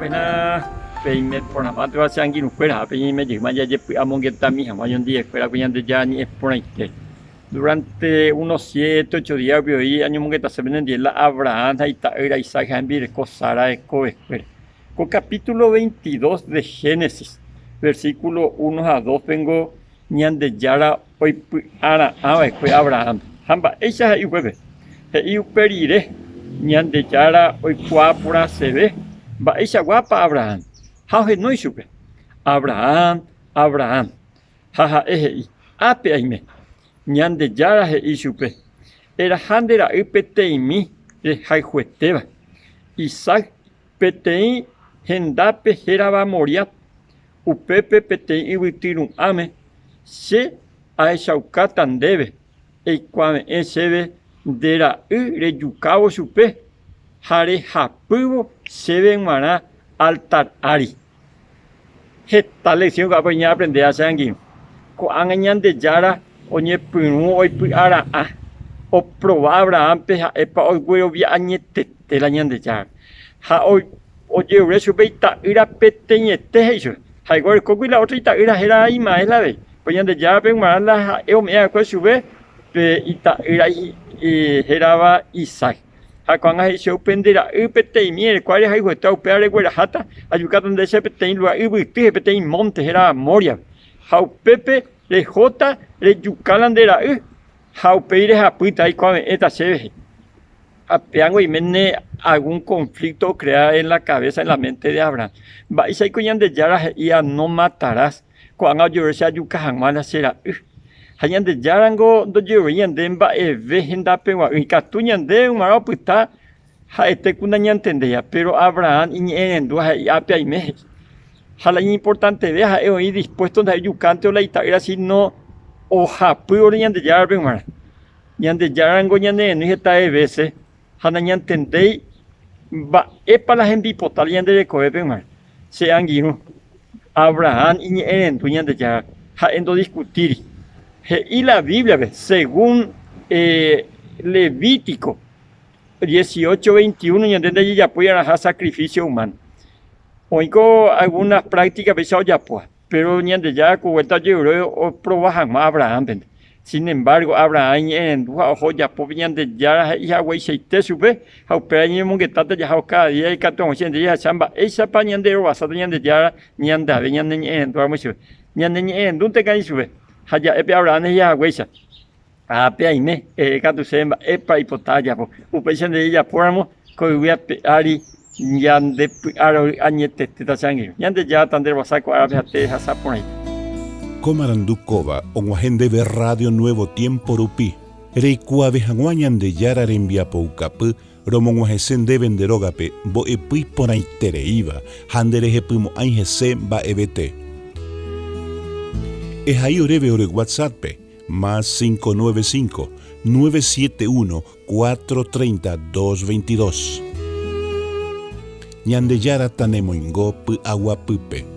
Buenas, peime porãmbánteva che angirũkuéra ha peñeime jeýma jajepy'amongetami hag̃ua ñondivekuéra ko Ñandejára ñe'ẽ porãite. Durante unos siete, ocho días rupi voi añomongetase penendive la Abraham ha ita'ýra Isaac ha hembireko Sara rekovekuéra. Ko capítulo 22 de Génesis, versículo 1 ha 2 pengo Ñandejára oipy'ara'ãva'ekue Abrahánpe. Ha mba'éicha he'i upépe? He'i upe rire Ñandejára oikuaa porãseve mba'eichaguápa Abrahán, ha ohenói chupe, Abrahán, Abrahán. Ha ha'e he'i, Ápe aime. Ñandejára he'i chupe, Eraha nde ra'y peteĩmi rehayhuetéva, Isaac, peteĩ hendápe hérava Moriah, Upépe peteĩ yvyty ru'ãme che ahechaukáta ndéve, eikuave'ẽ chéve nde ra'y rejukávo chupe ha rehapývo chéve g̃uarã altar ári. Heta lección ko'ápe ñaaprendéva che angirũ. Ko'ág̃a Ñandejára oñepyrũ oipy'ara'ã oprova Abrahánpe ha'épa oguerovia añetete la Ñandejárape. Ha ojerure chupe ita'ýra peteĩete he'i chupe. Ha'ekuéra orekókuri la ótro ita'ýra héra Ismael avei. Péro Ñandejárape g̃uarã la ha'e ome'ẽ va'ekue chupe pe ita'ýra hérava Isaac. Ha ko'ág̃a he'i chupe upe nde ra'y peteĩmi erekuái rehayhuetéva upéva regueraháta, ajukáta nde che peteĩ lugár yvyty, peteĩ mónte hérava Móriape. Ha upépe rehóta rejuka la nde ra'y ha upéi rehapýta aikuave'ẽta chéve he'i. Ha péango oiméne algún conflicto ocrea en la cabeza, en la mente de Abraham. Mba'éichaiko Ñandejára he'íva no matarás, ko'ág̃a ojerure che ajuka hag̃ua la che ra'y. Ha Ñandejárango ndojeruréi ñande mba'eve hendapegua'ỹ, ikatu ñande g̃uarã opyta ha'ete ku nañantendéiva, péro Abraham iñe'ẽrendu ha he'i ápe aime he'i. Ha la iñimportanteve ha'e oĩ dispuesto ndaha'éi ojukánte la ita'ýra síno ohapy ore Ñandejárape g̃uarã. Ñandejárango ñanerenói hetave vése ha nañantendéi mba'épa la hembipota la ñande rekovépe g̃uarã. Che angirũ, Abrahán iñe'ẽrendu Ñandejárape, ha'e ndodiskutíri. He'i la Bíbliape, según Levítico 18:21 ñande ndajejapói va'erãha sakrifísio umáno. Oĩko algúna práktika péicha ojapóva. Péro Ñandejára ko vuélta ojerure oprova hag̃ua Abrahánpente. Sin embárgo, Abrahán iñe'ẽrendu ha oho ojapo pe Ñandejára he'i hagueichaite chupe, ha upéva ñañemongetáta jahávo káda día ikatu hag̃uáicha ñande jahecha mba'éichapa ñanderovasáta Ñandejára ñande ave ñaneñe'ẽrendúramo chupe. Ñaneñe'ẽrendúnte ka'i chupe, ha ja'e pe Abrahán he'i haguéicha. Ápe aime, ere katu chéve mba'épa aipota ajapo. Upéicha nde rejapóramo ko yvy ape ári ñande py'arory añetetéta che angirũ. Ñandejára ta nde rovasa ko árape ha terehasa porãite. Ko marandu kóva og̃uahẽ ndéve Radio Nuevo Tiempo rupi, reikuaave hag̃ua Ñandejára rembiapoukapy romog̃uahẽse ndéve nde rógape mbo'epy iporãitereíva ha nderehepymo'ãi hese mba'evete. Ehai oréve ore WhatsApp-pe Más 595, 971, 430, 222. Ñandejára tanemoingo py'aguapýpe.